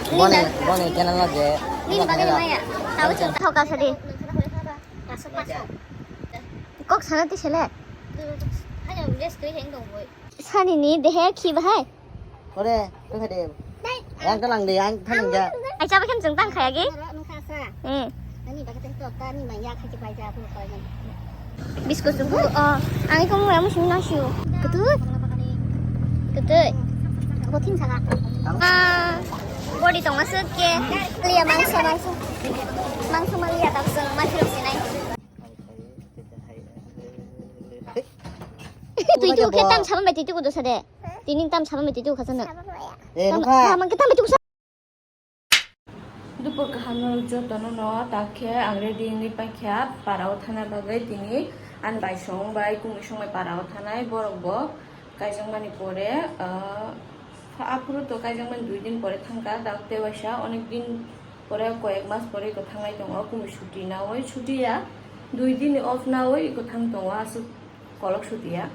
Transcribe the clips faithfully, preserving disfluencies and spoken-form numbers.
Boni, boni channel no je. Nini bagwi maya. Tau chwng thok ka sadi. Kok sana ti sele. Sani ni dehe khi bahai. Ore, kung kade. Yang talang de, yang talang ja. Ai chaba khem chwng tang khaya ge. Hmm. Biskut sungku, oh, ang ikong mura musim nasiu. Ketut. Ketut. Kothim saka. Ah, body tong asuk ke. Liya mangso, mangso. Mangso maliya tak sung, mati rok sinai. Tui tu ke tam sama mati tu kudu sade. Tini tam sama mati tu khasana. Eh, tam, nukha. Tam ke tam mati kusa. Dupur kaham no jotono no, takhe ang ready wngwi paikha para o thana bagwi. Tini ani bai song bai kumui song bai para o thanai borok bo kaijakmani pore, ah, aphuru to kaijakmani dui din pore thangkha, dak tei waisa onek din pore, koyek mas pore iko thangnai tongo, kumui suti naui suti ya, dui din ni off naui iko thang tongo, aswk kolok suti ya.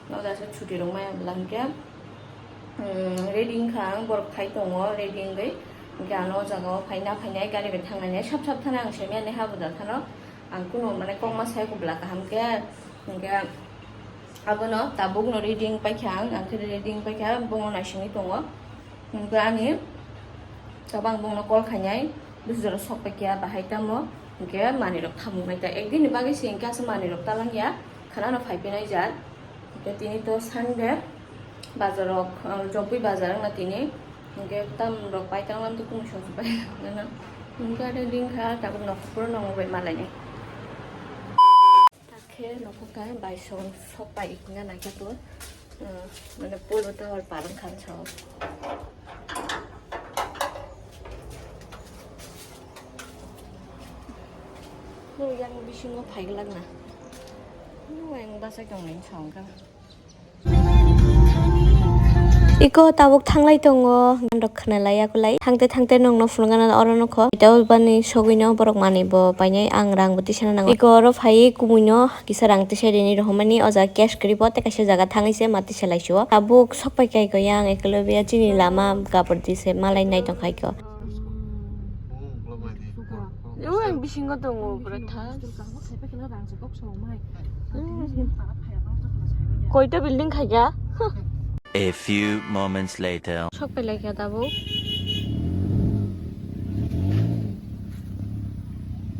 No da se chuti rok maya bwla hwnkhe, um, ready wngkha ang, borok thai tongo, ready wngwi. Hwnkhe ano o jaga o phaina phainai gari bai thangnai sap sap thana ang semiya ni habuda thano. Ang kuno mane kokma sai kubla kaham khe, hwnkhe abono tabuk no ready wng paikha ang, ang khe ready wng paikha, bono naisingwi tongo. Hwnkhe ani tabuk ang bono call khainai, busi jora sok paikha bahai tamo, hwnkhe manwi rok thamuk nai ta. Ekdin ni bagwi se hwnkhe aswk manwi rok talang ya, khana no phai pinai jat. Hwnkhe tini to Sunday, bazar rok, ah, Jompui bazar wngna tini. Hwnkhe tam rok pai tang lam to kung song pai nana. Hwnkhe ade din kha tabuk nok phuru nong bai malai nai. Takhe nokho khe bai song sok pai ikna nai khe to, ah, mane polo tower parang khan sao. Nung yang bisingo phaiglak na. Nung yang bachai tong nai sao kha. Iko tabuk thanglai tongo, ganrok khwnalai yakulai. Thangte thangte nokno phunukgana oro nokho. Tei bani sogwino borok manwi bo painai, ang rang bo tisana nango. Iko oro phaiwi kumuino kisa rang tisai rini rohormani, o jaga cash kwrwi bo tei kaisa jaga thangwi se ma tisalaisio. Tabuk sok pai kha iko yang ekolobiya chini lama gabur di se malai nai tongkha iko. O ang bisingo tongo, bwrwi thang. Koita building khaikha. A few moments later. Sok pelaikha tabuk.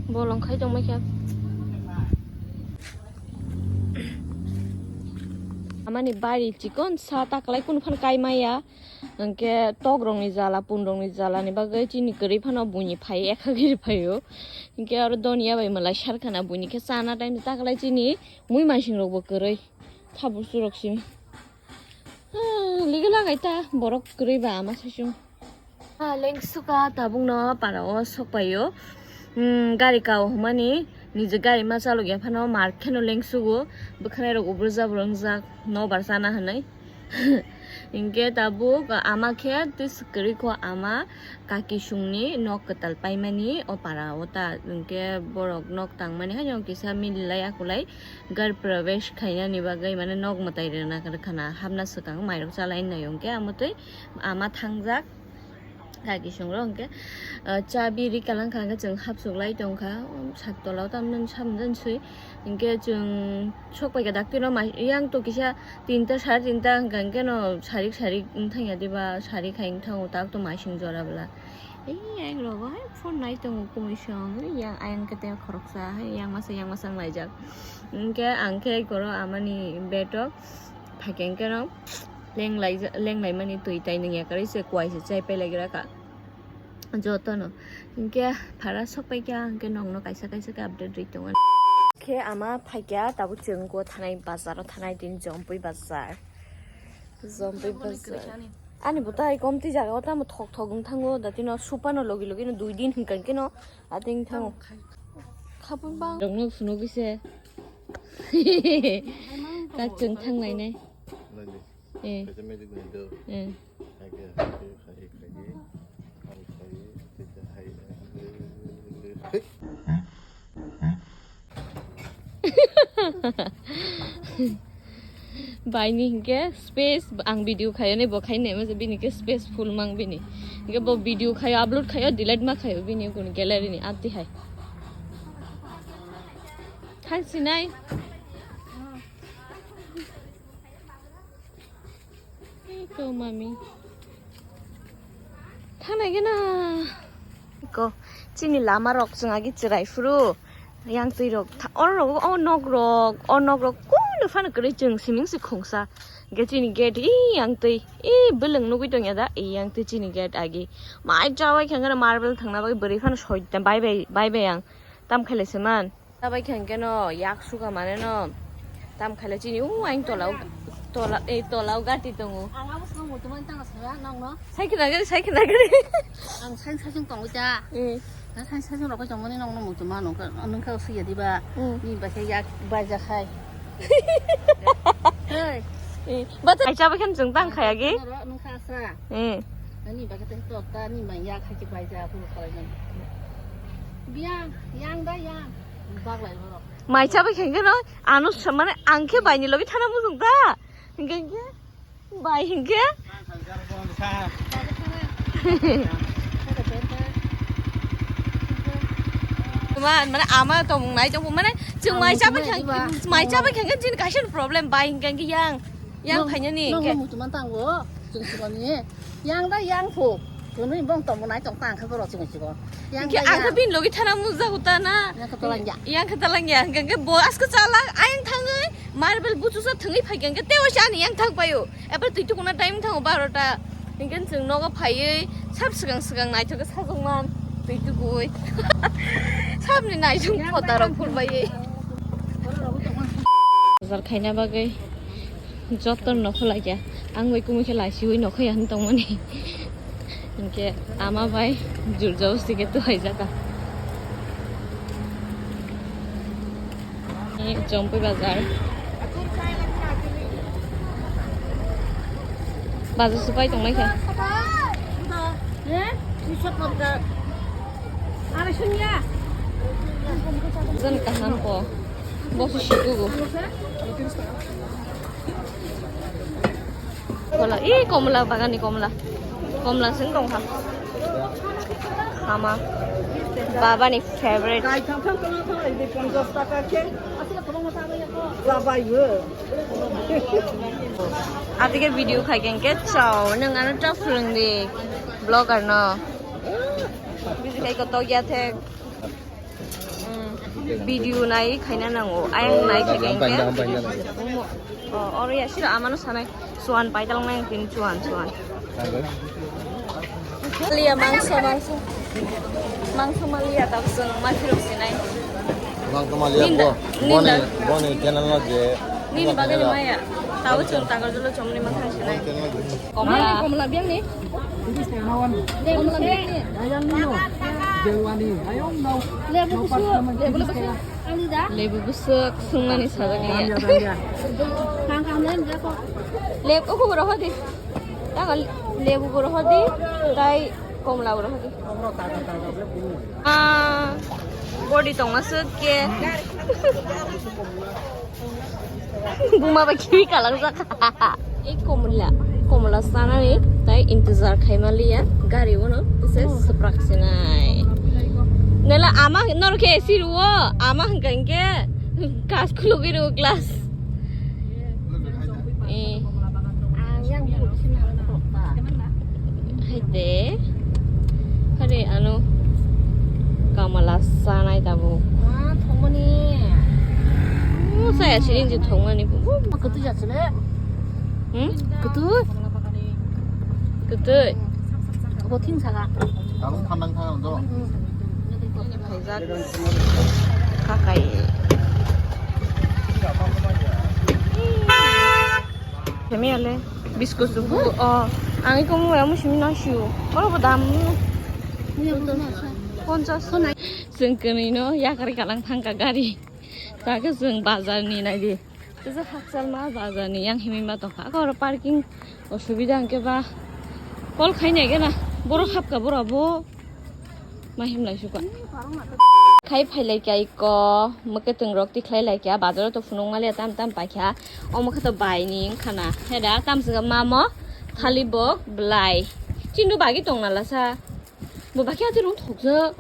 Bolong khai tongmaikha. Amani bari chikon sa taklai kunu phan kai maya. Hwnkhe tok rokni jala, pun rokni jala ni bagwi chini kwrwi phano buini phai ekha giri phaio. Hwnkhe oro donya bai mwlai sarkana buini khe chana time taklai chini mui maising rokbo kwrwi thabuk surok simi. Ah, ligi lagai ta borok kwrwi ba ama saichung. Ah, lengsuka tabukno para o sokpaio. Hmm, gari kao hwnmani niji gari ma chalok ya phano mar kheno lengsugo. Bwkhwnai rok ubro jabro wngjak nobar chana hwnwi. Hinkhe tabuk ama khe tei swkirwi kho ama kakisungni nok kwtal paimani o para o ta. Hinkhe borok nok tangmani haino kisa mililai akulai gar prabesh khainani bagwi mane nok mwtai rwna rwkhana hapna swkang mairok chalainai hinkhe amotwi ama thangjak. Kaki songro hwnkhe, ah, chabi ri kalang kha hwnkhe chwng hapsuk lai tongkha, um, sak tola o tamni samjani swi. Hinkhe chwng sok paikha daktino mai, yang to kisa tinta, sare tinta hwnkha, hinkhe no sarik, sarik wngthang ya diba, sarik hai wngthango, tak to maising jora bwla. Ei, ayang rogo hai phone nai tongo kumui song, yang ayang khe tei khoroksa, hai yang masa, yang masa wng laijak. Hinkhe ang khe koro amani bed o phaikhe hinkhe no, Lenglai, lenglaimani twi tai nung yakarwi se kwai se chai pailai gra ka jotono. Hinkhe phara sok pai kha, hinkhe nokno kaisa kaisa khe update rwi tongo. Khe ama phaikha tabuk chwng go thanai bazar o thanai din Jompui bazar. Jompui bazar. Ani bo tai komti jaga o tamo thok thok wng thango, da tino supano logi logi no dui din hinkha khe no ating thango. Khapung bang. Rokno phunugwi se. Kak chwng thang lainai. Eh. Eh. Baini hinkhe space ang video khayo ni bo khai nai masa bini ke space full mang bini. Hinkhe bo video khayo upload khayo delete ma khayo bini kun gallery ni ati hai. Thang sinai. Iko mami. Thanai gana. Iko chini lama rok chwng agi chwrai phuru. Yang twi rok tha-, oro rok, o nok rok, o nok rok kono phano kwrwi chwng siming se khungsa. Ge chini gate i yang twi, i beleng nugwi tongya da, i yang twi chini gate agi. Mai chabai khangana marble thangna bagwi bwrwi phano soi da, bai bai, bai bai ang. Tam khaile se man. Chabai khangkhe no yak suka mane no. Tam khaile chini u aing tola, tola, ei tola gati tongo. Ang abo swngmung tumani tangna saya nokno. Sai khna gari, sai khna gari. Ang sai sai sung tongwi ta. Eh. Na sai sai sung rokoi tongmani nokno mung tuma nokha, nokha suya diba. Hmm. Ni ba khe yak bai ja khai. Hey. Eh. Ba ta ai chabai khan chwng tang khaya gi. Nokha asra. Eh. Ani ba khe to ta ni ma yak khai ki bai ja pu khalai nang. Biang, yang da yang. Bak lai borok. Mai chabai khangkhe no, ano sa-, mane ang khe baini logi thana mujung ta. Hinkhe, hinkhe, bai hinkhe. Ma-, mane ama tongmung nai tongmung, mane chwng mai chabai khang, mai chabai khangkhe chini kaisa problem bai hinkhe, hinkhe yang, yang phainani hinkhe. Nokno muchungma tango, chwng chikoni. Yang da yang phu. Kunui bong tongbo nai tong tang khe borok chini chikon. Yang da yang. Hinkhe ang khe bini logi thana mujak uta na. Yang khe talangya. Yang khe talangya. Hinkhe bo asko chala ayang thangwi marble buchusa thwngwi phaikha hinkhe tei waisa ani yang thang paio. Ebar twi tukuna time thango barota. Hinkhe chwng nogo phaiwi sab swkang swkang naithok khe sajwkman twi tukui. Sabni naithok photarok phurbai. Bazar khaina bagwi. Joto no khulai khe ang bai kumui khe laisiwi nokho ya hin tongmani. Hinkhe ama bai jurjao sike tu hai jaka. Ni Jompui bazar. Bazar supai tonglai khe. Zan kaham ko. Bosu sikugo. Kola, ih, komla, bagani komla. Komla sing tong kha. Ama. Babani favorite. Atike video khai keng ke chao, nang ano ta phwrwng di vlogger no. Bisi khai ko tokya thek. Mm. Video nai khaina nango. Ayang nai khaina hingke. Omo. O, oro ya sira amano sanai. Suan pai talang nai tin suan, suan. Liya mangso, mangso. Mangso ma liya tabuk chwng ma phirok sinai. Mangso ma liya. Ninda, bo, ninda. Boni, boni channel no je. Nini bagwi ni maya. Tabo chwng tagar julo chomni ma thang sinai. Komla. Komla biang ni. Lebu kusuk, lebu kusuk. Lebu kusuk, sungani sajak ya. Lebu kuku rohodi. Tagal lebu rohodi. Tai komla rohodi. Ah, body tongma sut ke. Buma ba khibi kalang jak. Ei komla, komla sanani tai intizar khaima liya, gari uno se suprak sinai. Nela ama nor khe siruo, ama hingka hingke gas khulugwi rw glass. Eh. Haide. Hare ano kamala sanai tabuk. Ma thongmani. Oh, saya sini je thongmani. Kutu jachile. Hmm? Kutu? Kutu. Abo thing saka. Tabuk thanang thang do. Khaijak. Kakai. Kami ale. Biscuit subu. Oh, ang iko mo ya musim nasiu. Oro bo dam. Ponchas. Chwng kwnwi no yakar kalang thangka gari. Takhe chwng bazar ni naidi. Tesa hakchal ma bazar ni yang himwi ma tongkha. Ako oro parking osubida hwnkhe ba. Call khainai gana. Borok hapka borok bo. Ma himlai suka. Khai phailai kya iko, mwkhe twngrok tikhlai lai kya, bazaro to phunuk maliya tam tam paikha, omo khe to bai ni wngkha na, heda tam swngo mamo, thali bok, belai, chindu bagi tong nalasa, bo bakhe ati rung thokjak,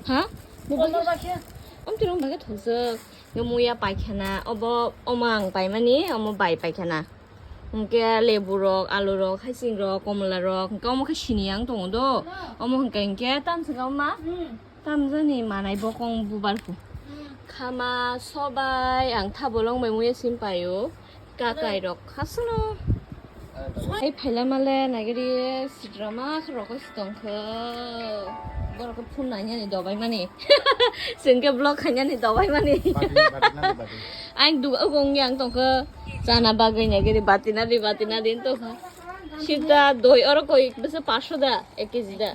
ha? Bo bakhe, om ti rung bagi thokjak, yo muya paikha na, obo, omo ang paimani, omo bai paikha na. Hwnkhe lebu rok, alu rok, haising rok, komla rok, hwnkhe omo khe sini yang tongo do. Omo hwnkhe hwnkhe tam swngo ma? Hmm. Tam jani manai bokong bubar phu. Hmm. Khama sobai ang thabolong bai muya sim paio. Kakai rok khasano. Hai phaila male nagiri. Drama khe rokoi se tongkhe. Borok khe phone nainani dobai mani. Chwng khe vlog khainani dobai mani. Badi, badi nani badi. Ang duga ugong yang tongkhe. Chana bagwi nagiri bati nadi, bati nadi tongkhe. Sida doi oro koi bese paso da, ek kg da.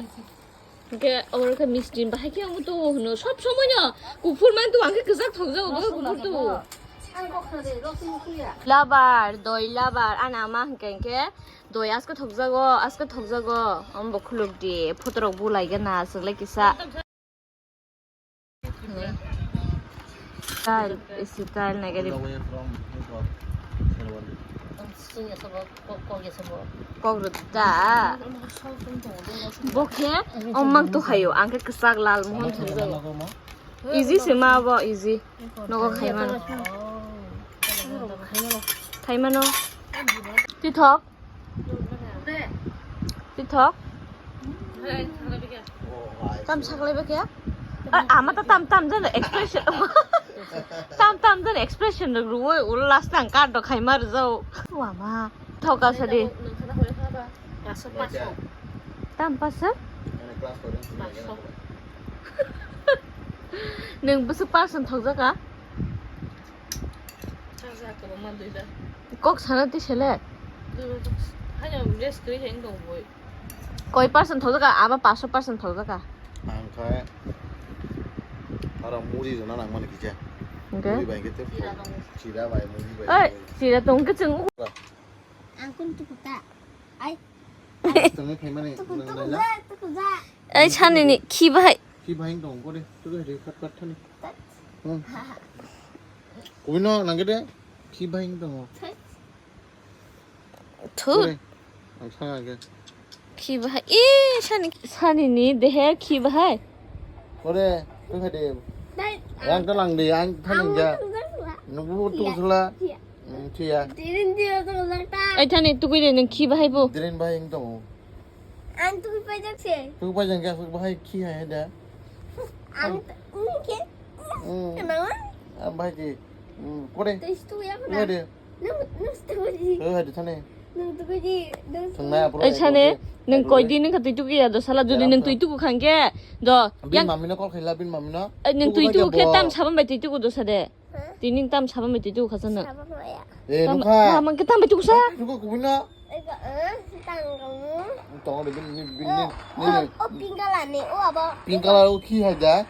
Hwnkhe oro khe misti bahai khe ang tu hwno sob somoi no kuphur man tu ang khe kwchak thokjago bo kuphur tu. Labar, doi labar, ana ama hwnkhe hwnkhe. Doi asko thokjago, asko thokjago. Ombo khuluk di, photo rok bulai gana, aswk lai kisa. Style, style nai gari. Kok rwda. Bo khe, omang to hayo, ang khe kwchak lal mohon thokjago. Easy se ma bo, easy. Nogo khaimano. Khaimano. Tithok. Tithok. Tam saklai ba kya? Ama ta tam tam jana expression. Tam tam jana expression rok ruoi ulo last ang kar do khaima rwjao. Wama. Thoka sadi. Tam pasa? Nwng bwswk percent thokjaka? Kok sana ti sele? Koi percent thokjaka? Aba paso percent thokjaka. Ang khai aro muri rwna nangmani kisa. Hwnkhe? Muri bai khe te chira bai muri bai. Oi, chira tong khe chwng. Ang kun tukuta. Ai. Tongwi phaimani, nang naila? Ei, sanini khi bahai. Khi bahai wng tong kore, tuku hai de, khat khat thani. Hmm. Kubui no nang de, khi bahai wng tongo. Thu. Kore, ang sana ke. Khi bahai, ee, sani, sanini dehe khi bahai. Kore, tuku hai de. Ang ta lang de, ang thani ja. Nubu tu sula. Hmm, thiya. Dirin dia tu lang ta. Ai thani tukui de nang khi bahai bo. Dirin bahai wng tongo. Ang tukui paijak se. Tukui paijak khe aswk bahai khi hai da. Ang ke. Hmm. Kenapa? Ah, bahai ki. Hmm, kore. Tu itu ya. Kore de. Nung nung tukui. Kore hai de thani. Nung tukui di. Nung. Thangnai apro. Ai thani nung koi di nung ka tui tukui ya do sala jodi nung tui tuku khang ke do. Bin mami no call khaila bin mami no. Ai nung tui tuku khe tam sabam bai tui tuku do sa de. Tini tam sabam bai tui tuku khasa na. Sabam bai ya. Eh, nukha. Mama ke tam bai tuku sa. Nukha kubui na. Ego, eh, tang kamu. Tong de bin bin bin ni. Oh, oh, pink color ni. Oh, abo. Pink color o khi hai da.